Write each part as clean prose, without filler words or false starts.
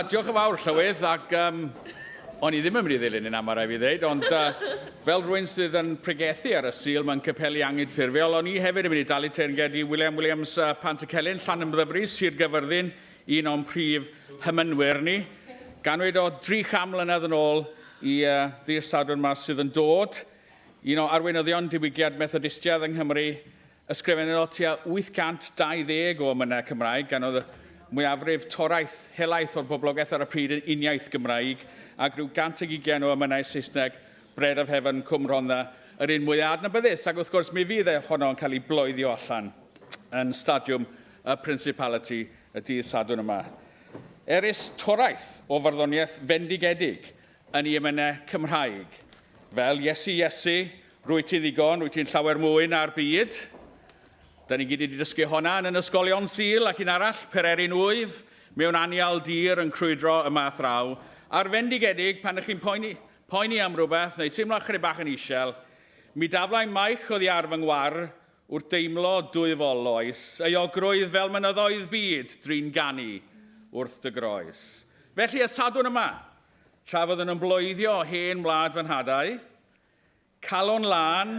Diolch yn fawr, Llywydd, ac um, o'n i ddim yn mynd i ddilyn yn am rai fi ddeud, ond fel rhywun sydd yn pregethu ar y Sul mewn capeli angydffurfiol, o'n i hefyd yn mynd i dalu teyrnged i William Williams Pantycelyn, Llanymddyfri, Sir Gyfyrddin, un o'n prif hymynwyr ni. Ganwyd o 300 mlynedd yn ôl i ddydd Sadwrn yma sydd yn dod, un o arweinyddion diwygiad Methodistiaid yng Nghymru. Ysgrifennodd tua 820 o emynau Cymraeg, gan oedd y mwyafrif torraeth helaeth o'r boblogaeth ar y pryd yn uniaith Gymraeg, ac rhyw 120 o emynau Saesneg, Bread of Heaven, Cwm Rhondda, yr un mwyaf adnabyddus, ac wrth gwrs mi fydd e honno yn cael ei bloeddio allan yn Stadiwm y Principality y dydd Sadwrn yma. Erys torraeth o farddoniaeth fendigedig yn ei emynau Cymraeg, fel Iesu, Iesu, rwyt ti ddigon, rwyt ti'n llawer mwy na'r byd. Da ni gyd wedi dysgu honna yn yn ysgolion Sul ac un arall, Pererin wyf, mewn anial dir yn crwydro yma a thraw. A'r fendigedig, pan ych chi'n poeni, poeni am rhywbeth neu teimlo ychydig bach yn isel, mi daflai maich oddi ar fy ngwar wrth deimlo dwyfol oes, euogrwydd fel mynyddoedd byd drin ganu wrth dy groes. Felly y Sadwrn yma, tra fyddwn yn bloeddio hen wlad fy nhadau, calon lân,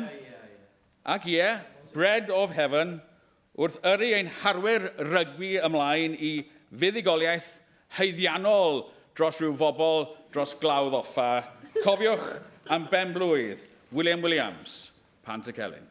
ac ie, bread of heaven, wrth yrru ein harwyr rygbi ymlaen i fuddugoliaeth haeddiannol dros ryw fobl dros Glawdd Offa, cofiwch am ben-blwydd William Williams, Pantycelyn.